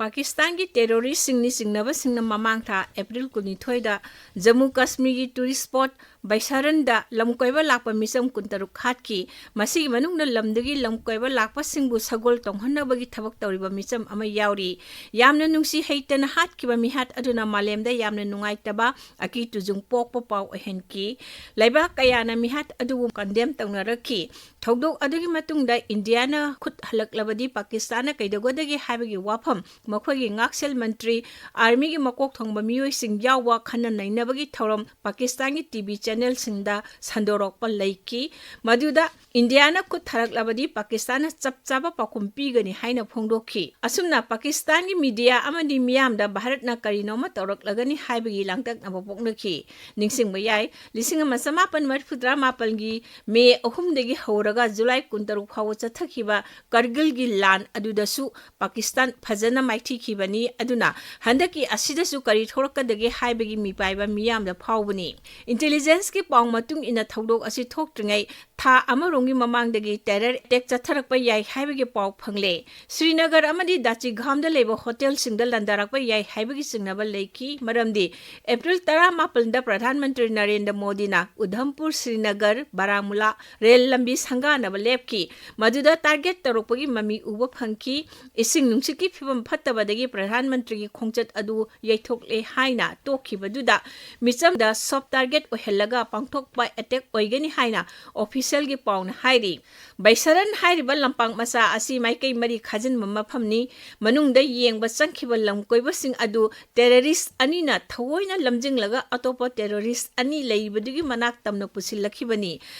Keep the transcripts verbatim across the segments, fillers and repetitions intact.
ꯄꯥꯀꯤꯁꯇꯥꯟꯒꯤ ꯇꯦꯔꯣꯔꯤꯁꯁꯤꯡꯅꯤ ꯆꯤꯡꯅꯕꯁꯤꯡꯅ ꯃꯃꯥꯡ ꯊꯥ April ꯀꯨꯟꯅꯤꯊꯣꯏꯗ Jammu ꯀꯥꯁꯃꯤꯔꯒꯤ tourist spot ꯕꯩꯁꯥꯔꯟꯗ ꯂꯝꯀꯣꯏꯕ ꯂꯥꯛꯄ ꯃꯤꯆꯝ ꯀꯨꯟꯇꯔꯨꯛ ꯍꯥꯠꯈꯤ꯫ ꯃꯁꯤꯒꯤ ꯃꯅꯨꯡꯗ ꯂꯝꯗꯨꯒꯤ ꯂꯝꯀꯣꯏꯕ ꯂꯥꯛꯄꯁꯤꯡꯕꯨ ꯁꯒꯣꯜ ꯇꯣꯡꯍꯟꯅꯕꯒꯤ ꯊꯕꯛ ꯇꯧꯔꯤꯕ ꯃꯤꯆꯝ ꯑꯃ ꯌꯥꯎꯔꯤ꯫ ꯌꯥꯝꯅ ꯅꯨꯡꯁꯤ ꯍꯩꯇꯅ ꯍꯥꯠꯈꯤꯕ ꯃꯤꯍꯥꯠ ꯑꯗꯨꯅ ꯃꯥꯂꯦꯝꯗ ꯌꯥꯝꯅ ꯅꯨꯡꯉꯥꯏꯇꯕ, ꯑꯀꯤ ꯇꯨꯖꯨꯡ ꯄꯣꯛꯄ ꯄꯥꯎ ꯑꯣꯏꯍꯟꯈꯤ꯫ ꯂꯩꯕꯥꯛ ꯀꯌꯥꯅ ꯃꯤꯍꯥꯠ ꯑꯗꯨꯕꯨ ꯀꯟꯗꯦꯝ ꯇꯧꯅꯔꯛꯈꯤ꯫ ꯊꯧꯗꯣꯛ ꯑꯗꯨꯒꯤ ꯃꯇꯨꯡꯗ ꯏꯟꯗꯤꯌꯥꯅ ꯈꯨꯠ ꯍꯜꯂꯛꯂꯕꯗꯤ ꯄꯥꯀꯤꯁꯇꯥꯟꯅ ꯀꯩꯗꯧꯒꯗꯒꯦ ꯍꯥꯏꯕꯒꯤ ꯋꯥꯐꯝ ꯃꯈꯣꯏꯒꯤ ꯉꯥꯛꯁꯦꯜ ꯃꯟꯇ꯭ꯔꯤ, ꯑꯥꯔꯃꯤꯒꯤ ꯃꯀꯣꯛ ꯊꯣꯡꯕ ꯃꯤꯑꯣꯏꯁꯤꯡ ꯌꯥꯎꯕ ꯈꯟꯅ ꯅꯩꯅꯕꯒꯤ ꯊꯧꯔꯝ ꯄꯥꯀꯤꯁꯇꯥꯟꯒꯤ ꯇꯤ ꯚꯤ ꯆꯦꯅꯦꯜꯁꯤꯡꯗ ꯁꯟꯗꯣꯔꯛꯄ ꯂꯩꯈꯤ꯫ ꯃꯗꯨꯗ ꯏꯟꯗꯤꯌꯥꯅ ꯈꯨꯠ ꯊꯥꯔꯛꯂꯕꯗꯤ ꯄꯥꯀꯤꯁꯇꯥꯟꯅ ꯆꯞ ꯆꯥꯕ ꯄꯥꯎꯈꯨꯝ ꯄꯤꯒꯅꯤ ꯍꯥꯏꯅ ꯐꯣꯡꯗꯣꯛꯈꯤ꯫ ꯑꯁꯨꯝꯅ ꯄꯥꯀꯤꯁꯇꯥꯟꯒꯤ ꯃꯤꯗꯤꯌꯥ ꯑꯃꯗꯤ ꯃꯤꯌꯥꯝꯗ ꯚꯥꯔꯠꯅ ꯀꯔꯤꯅꯣꯃ ꯇꯧꯔꯛꯂꯒꯅꯤ ꯍꯥꯏꯕꯒꯤ ꯂꯥꯡꯇꯛꯅꯕ ꯄꯣꯛꯅꯈꯤ꯫ ꯅꯤꯡꯁꯤꯡꯕ ꯌꯥꯏ, ꯂꯤꯁꯤꯡ ꯑꯃ ꯆꯃꯥꯄꯟ ꯃꯔꯤꯐꯨ ꯇꯔꯥ ꯃꯥꯄꯜꯒꯤ ꯃꯦ ꯑꯍꯨꯝꯗꯒꯤ ꯍꯧꯔꯒ ꯖꯨꯂꯥꯏ ꯀꯨꯟꯇꯔꯨꯛ ꯐꯥꯎꯕ ꯆꯠꯊꯈꯤꯕ ꯀꯥꯔꯒꯤꯜꯒꯤ ꯂꯥꯟ ꯑꯗꯨꯗꯁꯨ ꯄꯥꯀꯤꯁꯇꯥꯟ ꯐꯖꯅ ꯃꯥꯏꯊꯤꯈꯤꯕꯅꯤ꯫ ꯑꯗꯨꯅ ꯍꯟꯗꯛꯀꯤ ꯑꯁꯤꯗꯁꯨ ꯀꯔꯤ ꯊꯣꯛꯂꯛꯀꯗꯒꯦ ꯍꯥꯏꯕꯒꯤ ꯃꯤꯄꯥꯏꯕ ꯃꯤꯌꯥꯝꯗ ꯐꯥꯎꯕꯅꯤ꯫ ꯏꯟꯇꯦꯂꯤꯖꯦꯟꯁꯀꯤ ꯄꯥꯎ ꯃꯇꯨꯡ ꯏꯟꯅ ꯊꯧꯗꯣꯛ ꯑꯁꯤ ꯊꯣꯛꯇ꯭ꯔꯤꯉꯩ ꯊꯥ ꯑꯃꯔꯣꯝꯒꯤ ꯃꯃꯥꯡꯗꯒꯤ ꯇꯦꯔꯔ ꯑꯦꯇꯦꯛ ꯆꯠꯊꯔꯛꯄ ꯌꯥꯏ ꯍꯥꯏꯕꯒꯤ ꯄꯥꯎ ꯐꯪꯂꯦ꯫ ꯁ꯭ꯔꯤꯅꯒꯔ ꯑꯃꯗꯤ ꯗꯥꯆꯤꯒꯥꯝꯗ ꯂꯩꯕ ꯍꯣꯇꯦꯜꯁꯤꯡꯗ ꯂꯥꯟꯗꯥꯔꯛꯄ ꯌꯥꯏ ꯍꯥꯏꯕꯒꯤ ꯆꯤꯡꯅꯕ ꯂꯩꯈꯤ, ꯃꯔꯝꯗꯤ ꯑꯦꯄ꯭ꯔꯤꯜ ꯇꯔꯥꯃꯥꯄꯟꯗ ꯄ꯭ꯔꯙꯥꯟ ꯃꯟꯇ꯭ꯔꯤ ꯅꯔꯦꯟꯗ꯭ꯔ ꯃꯣꯗꯤꯅ ꯎꯙꯝꯄꯨꯔ ꯁ꯭ꯔꯤꯅꯒꯔ ꯕꯥꯔꯥꯃꯨꯂꯥ ꯔꯦꯜ ꯂꯝꯕꯤ ꯁꯪꯒꯥꯅꯕ ꯂꯦꯞꯈꯤ꯫ ꯃꯗꯨꯗ ꯇꯥꯔꯒꯦꯠ ꯇꯧꯔꯛꯄꯒꯤ ꯃꯃꯤ ꯎꯕ ꯐꯪꯈꯤ꯫ ꯏꯁꯤꯡ ꯅꯨꯡꯁꯤꯠꯀꯤ ꯐꯤꯕꯝ ꯐꯠꯇꯕꯗꯒꯤ ꯄ꯭ꯔꯙꯥꯟ ꯃꯟꯇ꯭ꯔꯤꯒꯤ ꯈꯣꯡꯆꯠ ꯑꯗꯨ ꯌꯩꯊꯣꯛꯂꯦ ꯍꯥꯏꯅ ꯇꯣꯛꯈꯤꯕꯗꯨꯗ ꯃꯤꯆꯝꯗ ꯁꯣꯐ ꯇꯥꯔꯒꯦꯠ ꯑꯣꯏꯍꯜꯂꯒ ꯄꯥꯡꯊꯣꯛꯄ ꯑꯦꯇꯦꯛ ꯑꯣꯏꯒꯅꯤ ꯍꯥꯏꯅ ꯑꯣꯐꯤꯁꯤꯌꯦꯜꯒꯤ ꯄꯥꯎꯅ ꯍꯥꯏꯔꯤ꯫ ꯕꯩꯁꯔꯟ ꯍꯥꯏꯔꯤꯕ ꯂꯝꯄꯥꯛ ꯃꯆꯥ ꯑꯁꯤ ꯃꯥꯏꯀꯩ ꯃꯔꯤ ꯈꯥꯖꯤꯟꯕ ꯃꯐꯝꯅꯤ꯫ ꯃꯅꯨꯡꯗ ꯌꯦꯡꯕ ꯆꯪꯈꯤꯕ ꯂꯝꯀꯣꯏꯕꯁꯤꯡ ꯑꯗꯨ ꯇꯦꯔꯣꯔꯤꯁ ꯑꯅꯤꯅ ꯊꯑꯣꯏꯅ ꯂꯝꯖꯤꯡꯂꯒ ꯑꯇꯣꯞꯄ ꯇꯦꯔꯣꯔꯤꯁ ꯑꯅꯤ ꯂꯩꯔꯤꯕꯗꯨꯒꯤ ꯃꯅꯥꯛ ꯇꯝꯅ ꯄꯨꯁꯤꯜꯂꯛꯈꯤꯕꯅꯤ꯫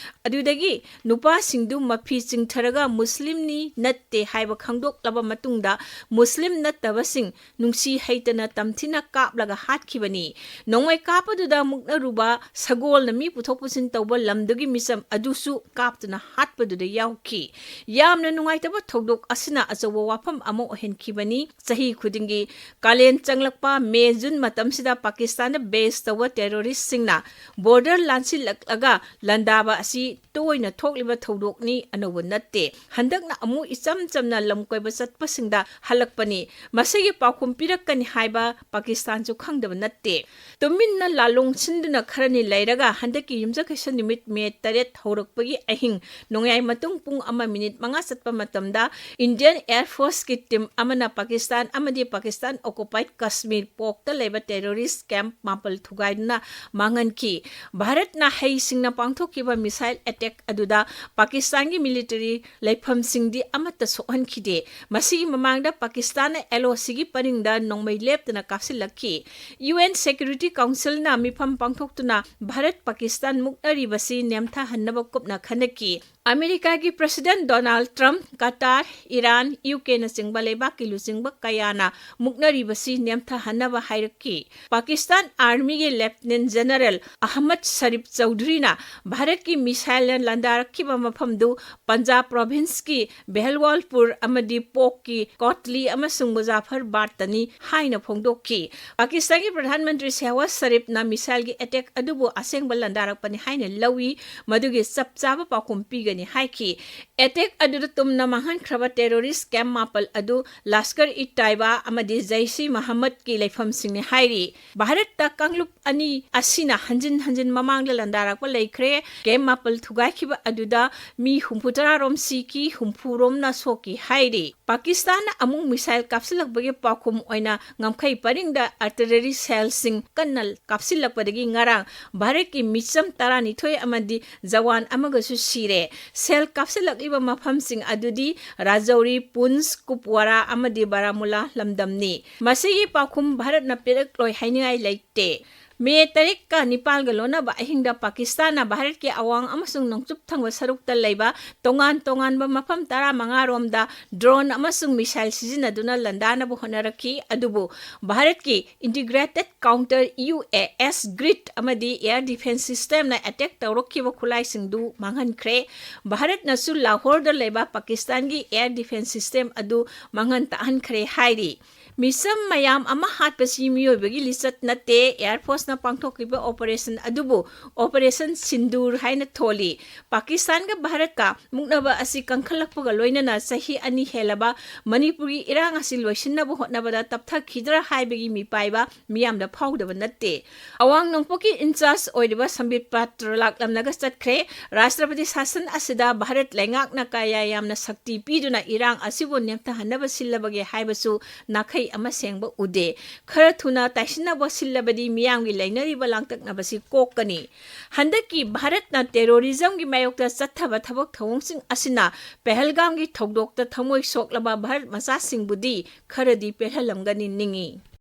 ꯑꯗꯨꯗꯒꯤ ꯅꯨꯄꯥꯁꯤꯡꯗꯨ ꯃꯐꯤ ꯆꯤꯡꯊꯔꯒ ꯃꯨꯁꯂꯤꯝꯅꯤ ꯅꯠꯇꯦ ꯍꯥꯏꯕ ꯈꯪꯗꯣꯛꯂꯕ ꯃꯇꯨꯡꯗ ꯃꯨꯁꯂꯤꯝ ꯅꯠꯇꯕꯁꯤꯡ ꯅꯨꯡꯁꯤ ꯍꯩꯇꯅ ꯇꯝꯊꯤꯅ ꯀꯥꯞꯂꯒ ꯍꯥꯠꯈꯤꯕꯅꯤ꯫ ꯅꯣꯡꯃꯩ ꯀꯥꯞꯄꯗꯨꯗ ꯃꯨꯛꯅꯔꯨꯕ ꯁꯒꯣꯜ ꯃꯤ ꯄꯨꯊꯣꯛ ꯄꯨꯁꯤꯟ ꯇꯧꯕ ꯂꯝꯗꯨꯒꯤ ꯃꯤꯆꯝ ꯑꯗꯨꯁꯨ ꯀꯥꯞꯇꯨꯅ ꯍꯥꯠꯄꯗꯨꯗ ꯌꯥꯎꯈꯤ꯫ ꯌꯥꯝꯅ ꯅꯨꯡꯉꯥꯏꯇꯕ ꯊꯧꯗꯣꯛ ꯑꯁꯤꯅ ꯑꯆꯧꯕ ꯋꯥꯐꯝ ꯑꯃ ꯑꯣꯏꯍꯟꯈꯤꯕꯅꯤ꯫ ꯆꯍꯤ ꯈꯨꯗꯤꯡꯒꯤ ꯀꯥꯂꯦꯟ ꯆꯪꯂꯛꯄ ꯃꯦ, ꯖꯨꯟ ꯃꯇꯝꯁꯤꯗ ꯄꯥꯀꯤꯁꯇꯥꯟꯗ base ꯇꯧꯕ terroristꯁꯤꯡꯅ border ꯂꯥꯟꯁꯤꯜꯂꯛꯂꯒ ꯂꯥꯟꯗꯥꯕ ꯑꯁꯤ ꯇꯣꯏꯅ ꯊꯣꯛꯂꯤꯕ ꯊꯧꯗꯣꯛꯅꯤ, ꯑꯅꯧꯕ ꯅꯠꯇꯦ꯫ ꯍꯟꯗꯛꯅ ꯑꯃꯨꯛ ꯏꯆꯝ ꯆꯝꯅ ꯂꯝ ꯀꯣꯏꯕ ꯆꯠꯄꯁꯤꯡꯗ ꯍꯜꯂꯛꯄꯅꯤ꯫ ꯃꯁꯤꯒꯤ ꯄꯥꯎꯈꯨꯝ ꯄꯤꯔꯛꯀꯅꯤ ꯍꯥꯏꯕ ꯄꯥꯀꯤꯁꯇꯥꯟꯁꯨ ꯈꯪꯗꯕ ꯅꯠꯇꯦ꯫ ꯇꯨꯃꯤꯟꯅ ꯂꯥꯂꯣꯡ ꯁꯤꯟꯗꯨꯅ ꯈꯔꯅꯤ ꯂꯩꯔꯒ ꯍꯟꯗꯛꯀꯤ ꯌꯨꯝꯖꯀꯩꯁ ꯅꯨꯃꯤꯠ ꯃꯦ ꯇꯔꯦꯠ ꯍꯧꯔꯛꯄꯒꯤ ꯑꯍꯤꯡ ꯅꯣꯡꯌꯥꯏ ꯃꯇꯨꯡ ꯄꯨꯡ ꯑꯃ minute ꯃꯉꯥ ꯆꯠꯄ ꯃꯇꯝꯗ Indian Air Forceꯀꯤ team ꯑꯃꯅ ꯄꯥꯀꯤꯁꯇꯥꯟ ꯑꯃꯗꯤ ꯄꯥꯀꯤꯁꯇꯥꯟ occupied ꯀꯁꯃꯤꯔ ꯄꯣꯛꯇ ꯂꯩꯕ terrorist camp ꯃꯥꯄꯜ ꯊꯨꯒꯥꯏꯗꯨꯅ ꯃꯥꯡꯍꯟꯈꯤ꯫ ꯚꯥꯔꯠꯅ ꯍꯩꯁꯤꯡꯅ ꯄꯥꯡꯊꯣꯛꯈꯤꯕ missile attack ꯑꯗꯨꯗ ꯄꯥꯀꯤꯁꯇꯥꯟꯒꯤ military ꯂꯩꯐꯝꯁꯤꯡꯗꯤ ꯑꯃꯠꯇ ꯁꯣꯛꯍꯟꯈꯤꯗꯦ꯫ ꯃꯁꯤꯒꯤ ꯃꯃꯥꯡꯗ ꯄꯥꯀꯤꯁꯇꯥꯟꯅ LOCꯒꯤ ꯄꯔꯤꯡꯗ ꯅꯣꯡꯃꯩ ꯂꯦꯞꯇꯅ ꯀꯥꯞꯁꯤꯜꯂꯛꯈꯤ꯫ UN Security Councilꯅ ꯃꯤꯐꯝ ꯄꯥꯡꯊꯣꯛꯇꯨꯅ ꯚꯥꯔꯠ ꯄꯥꯀꯤꯁꯇꯥꯟ ꯃꯨꯛꯅꯔꯤꯕꯁꯤ ꯅꯦꯝꯊꯍꯟꯅꯕ ꯀꯨꯞꯅ ꯈꯟꯅꯈꯤ꯫ ꯑꯃꯦꯔꯤꯀꯥꯒꯤ President Donald Trump, Qatar, Iran, UKꯅꯆꯤꯡꯕ ꯂꯩꯕꯥꯛꯀꯤ ꯂꯨꯆꯤꯡꯕ ꯀꯌꯥꯅ ꯃꯨꯛꯅꯔꯤꯕꯁꯤ ꯅꯦꯝꯊꯍꯟꯅꯕ ꯍꯥꯏꯔꯛꯈꯤ꯫ ꯄꯥꯀꯤꯁꯇꯥꯟ Armyꯒꯤ Lieutenant General ꯑꯍꯃꯗ ꯁꯔꯤꯐ ꯆꯧꯙꯨꯔꯤꯅ ꯚꯥꯔꯠꯀꯤ missileꯅ ꯂꯥꯟꯗꯥꯔꯛꯈꯤꯕ ꯃꯐꯝꯗꯨ ꯄꯟꯖꯥꯕ provinceꯀꯤ ꯕꯦꯍꯜꯋꯥꯜꯄꯨꯔ ꯑꯃꯗꯤ ꯄꯣꯛꯀꯤ ꯀꯣꯠꯂꯤ ꯑꯃꯁꯨꯡ ꯃꯨꯖꯥꯐꯔꯕꯥꯗꯇꯅꯤ ꯍꯥꯏꯅ ꯐꯣꯡꯗꯣꯛꯈꯤ꯫ ꯄꯥꯀꯤꯁꯇꯥꯟꯒꯤ ꯄ꯭ꯔꯙꯥꯟ ꯃꯟꯇ꯭ꯔꯤ ꯁꯦꯍꯋꯥꯖ ꯁꯔꯤꯐꯅ missileꯒꯤ attack ꯑꯗꯨꯕꯨ ꯑꯁꯦꯡꯕ ꯂꯥꯟꯗꯥꯔꯛꯄꯅꯤ ꯍꯥꯏꯅ ꯂꯧꯏ, ꯃꯗꯨꯒꯤ ꯆꯞ ꯆꯥꯕ ꯄꯥꯎꯈꯨꯝ ꯄꯤꯒꯅꯤ ꯍꯥꯏꯈꯤ꯫ Attack ꯑꯗꯨꯗ ꯇꯨꯝꯅ ꯃꯥꯡꯍꯟꯈ꯭ꯔꯕ terrorist camp ꯃꯥꯄꯜ ꯑꯗꯨ ꯂꯥꯁꯀꯔ-ꯏ-ꯇꯥꯏꯕꯥ ꯑꯃꯗꯤ ꯖꯩꯁ-ꯏ-ꯃꯍꯝꯃꯗꯀꯤ ꯂꯩꯐꯝꯁꯤꯡꯅꯤ ꯍꯥꯏꯔꯤ꯫ ꯚꯥꯔꯠꯇ ꯀꯥꯡꯂꯨꯞ ꯑꯅꯤ ꯑꯁꯤꯅ ꯍꯟꯖꯤꯟ ꯍꯟꯖꯤꯟ ꯃꯃꯥꯡꯗ ꯂꯥꯟꯗꯥꯔꯛꯄ ꯂꯩꯈ꯭ꯔꯦ꯫ Camp ꯃꯥꯄꯜ ꯊꯨꯒꯥꯏꯈꯤꯕ ꯑꯗꯨꯗ ꯃꯤ ꯍꯨꯝꯐꯨꯇꯔꯥ ꯔꯣꯝ ꯁꯤꯈꯤ, ꯍꯨꯝꯐꯨ ꯔꯣꯝꯅ ꯁꯣꯛꯈꯤ ꯍꯥꯏꯔꯤ꯫ ꯄꯥꯀꯤꯁꯇꯥꯟꯅ ꯑꯃꯨꯛ missile ꯀꯥꯞꯁꯤꯜꯂꯛꯄꯒꯤ ꯄꯥꯎꯈꯨꯝ ꯑꯣꯏꯅ ꯉꯝꯈꯩ ꯄꯔꯤꯡꯗ artillery shellꯁꯤꯡ ꯀꯟꯅ ꯀꯥꯞꯁꯤꯜꯂꯛꯄꯗꯒꯤ ꯉꯔꯥꯡ ꯚꯥꯔꯠꯀꯤ ꯃꯤꯆꯝ ꯇꯔꯥꯅꯤꯊꯣꯏ ꯑꯃꯗꯤ ꯖꯋꯥꯟ ꯑꯃꯒꯁꯨ ꯁꯤꯔꯦ꯫ Shell ꯀꯥꯞꯁꯤꯜꯂꯛꯂꯤꯕ ꯃꯐꯝꯁꯤꯡ ꯑꯗꯨꯗꯤ ꯔꯥꯖꯧꯔꯤ, ꯄꯨꯟꯁ, ꯀꯨꯞꯋꯥꯔꯥ ꯑꯃꯗꯤ ꯕꯥꯔꯥꯃꯨꯂꯥ ꯂꯝꯗꯝꯅꯤ꯫ ꯃꯁꯤꯒꯤ ꯄꯥꯎꯈꯨꯝ ꯚꯥꯔꯠꯅ ꯄꯤꯔꯛꯂꯣꯏ ꯍꯥꯏꯅꯤꯡꯉꯥꯏ ꯂꯩꯇꯦ꯫ ꯃꯦ ꯇꯔꯦꯠꯀ ꯅꯤꯄꯥꯜꯒ ꯂꯣꯟꯅꯕ ꯑꯍꯤꯡꯗ ꯄꯥꯀꯤꯁꯇꯥꯟꯅ ꯚꯥꯔꯠꯀꯤ ꯑꯋꯥꯡ ꯑꯃꯁꯨꯡ ꯅꯣꯡꯆꯨꯞ ꯊꯪꯕ ꯁꯔꯨꯛꯇ ꯂꯩꯕ ꯇꯣꯉꯥꯟ ꯇꯣꯉꯥꯟꯕ ꯃꯐꯝ ꯇꯔꯥꯃꯉꯥ ꯔꯣꯝꯗ drone ꯑꯃꯁꯨꯡ missile ꯁꯤꯖꯤꯟꯅꯗꯨꯅ ꯂꯥꯟꯗꯥꯅꯕ ꯍꯣꯠꯅꯔꯛꯈꯤ, ꯑꯗꯨꯕꯨ ꯚꯥꯔꯠꯀꯤ Integrated Counter UAS grid ꯑꯃꯗꯤ air defence systemꯅ attack ꯇꯧꯔꯛꯈꯤꯕ ꯈꯨꯠꯂꯥꯏꯁꯤꯡꯗꯨ ꯃꯥꯡꯍꯟꯈ꯭ꯔꯦ꯫ ꯚꯥꯔꯠꯅꯁꯨ ꯂꯥꯍꯣꯔꯗ ꯂꯩꯕ ꯄꯥꯀꯤꯁꯇꯥꯟꯒꯤ air defence system ꯑꯗꯨ ꯃꯥꯡꯍꯟ ꯇꯥꯛꯍꯟꯈ꯭ꯔꯦ ꯍꯥꯏꯔꯤ꯫ ꯃꯤꯁꯝ ꯃꯌꯥꯝ ꯑꯃ ꯍꯥꯠꯄꯁꯤ ꯃꯤꯑꯣꯏꯕꯒꯤ ꯂꯤꯆꯠ ꯅꯠꯇꯦ꯫ Air Forceꯅ ꯄꯥꯡꯊꯣꯛꯈꯤꯕ operation ꯑꯗꯨꯕꯨ Operation Sindoor ꯍꯥꯏꯅ ꯊꯣꯜꯂꯤ꯫ ꯄꯥꯀꯤꯁꯇꯥꯟꯒ ꯚꯥꯔꯠꯀ ꯃꯨꯛꯅꯕ ꯑꯁꯤ ꯀꯟꯈꯠꯂꯛꯄꯒ ꯂꯣꯏꯅꯅ ꯆꯍꯤ ꯑꯅꯤ ꯍꯦꯜꯂꯕ ꯃꯅꯤꯄꯨꯔꯒꯤ ꯏꯔꯥꯡ ꯑꯁꯤ ꯂꯣꯏꯁꯤꯟꯅꯕ ꯍꯣꯠꯅꯕꯗ ꯇꯞꯊꯈꯤꯗ꯭ꯔꯥ ꯍꯥꯏꯕꯒꯤ ꯃꯤꯄꯥꯏꯕ ꯃꯤꯌꯥꯝꯗ ꯐꯥꯎꯗꯕ ꯅꯠꯇꯦ꯫ ꯑꯋꯥꯡ ꯅꯣꯡꯄꯣꯛꯀꯤ in charge ꯑꯣꯏꯔꯤꯕ ꯁꯝꯕꯤꯠ ꯄꯥꯇ꯭ꯔ ꯂꯥꯛꯂꯝꯂꯒ ꯆꯠꯈ꯭ꯔꯦ꯫ ꯔꯥꯁꯇ꯭ꯔꯄꯇꯤ ꯁꯥꯁꯟ ꯑꯁꯤꯗ ꯚꯥꯔꯠ ꯂꯩꯉꯥꯛꯅ ꯀꯌꯥ ꯌꯥꯝꯅ ꯁꯛꯇꯤ ꯄꯤꯗꯨꯅ ꯏꯔꯥꯡ ꯑꯁꯤꯕꯨ ꯅꯦꯝꯊꯍꯟꯅꯕ ꯁꯤꯜꯂꯕꯒꯦ ꯍꯥꯏꯕꯁꯨ ꯅꯥꯈꯩ ꯑꯃ ꯁꯦꯡꯕ ꯎꯗꯦ꯫ ꯈꯔ ꯊꯨꯅ ꯇꯥꯏꯁꯤꯟꯅꯕ ꯁꯤꯜꯂꯕꯗꯤ ꯃꯤꯌꯥꯝꯒꯤ ꯂꯩꯅꯔꯤꯕ ꯂꯥꯡꯇꯛꯅꯕꯁꯤ ꯀꯣꯛꯀꯅꯤ꯫ ꯍꯟꯗꯛꯀꯤ ꯚꯥꯔꯠꯅ terrorismꯒꯤ ꯃꯥꯌꯣꯛꯇ ꯆꯠꯊꯕ ꯊꯕꯛ ꯊꯧꯑꯣꯡꯁꯤꯡ ꯑꯁꯤꯅ ꯄꯍꯜꯒꯥꯝꯒꯤ ꯊꯧꯗꯣꯛꯇ ꯊꯃꯣꯏ ꯁꯣꯛꯂꯕ ꯚꯥꯔꯠ ꯃꯆꯥꯁꯤꯡꯕꯨꯗꯤ ꯈꯔꯗꯤ ꯄꯦꯜꯍꯜꯂꯝꯒꯅꯤ ꯅꯤꯡꯏ꯫